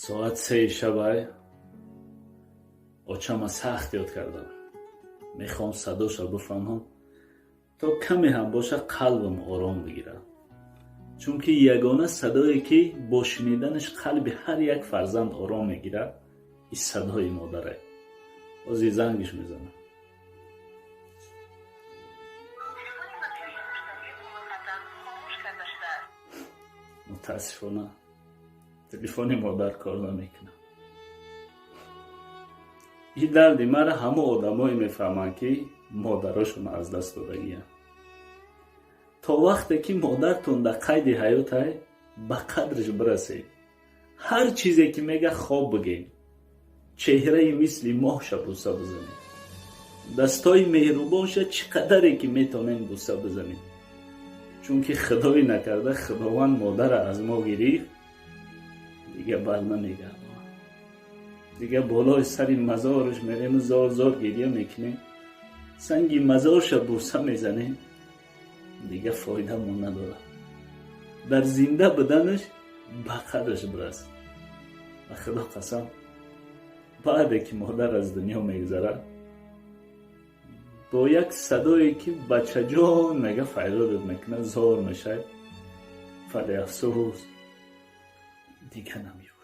Соат 3-и шабай. Очама сахт ёд кардам. Мехоҳам садоша бифаҳмам, то каме ҳам боша қалбам ором бигирад, чунки ягона садое, ки бо шуниданаш қалби ҳар як фарзанд ором мегирад, ин садои модаре. Ҳозир зангиш мезанам. Телефони мобилии муштарии муваққатан хомӯш карда шудааст. Мутаассифона, телефони модар кор намекунад. Ин дарди мара ҳама одамое мефаҳманд, ки модарошонро аз даст додагиянд. То вақте ки модартон дар қайди ҳаётай, ба қадриш бирасед. Ҳар чизе ки мега, хоб бигем, чеҳраи мисли моҳша буса бизанед, дастои меҳрубонша чӣ қадаре ки метонем буса бизанед, чунки худои накарда Худованд модара аз мо гирифт, дига бар намегардонад. Дига болои сари мазораш мерему зор зор гирья мекунем, санги мазорша буса мезанем, дига фоидамон надорад. Дар зинда буданаш ба қадраш бирас. Ба Худо қасам, баъде ки модар аз дунё мегузарад, бо як садое, ки «Бачаҷон» мега, фарёдат мекунад, зор мешавад, вале афсӯс, дига намеёбӣ.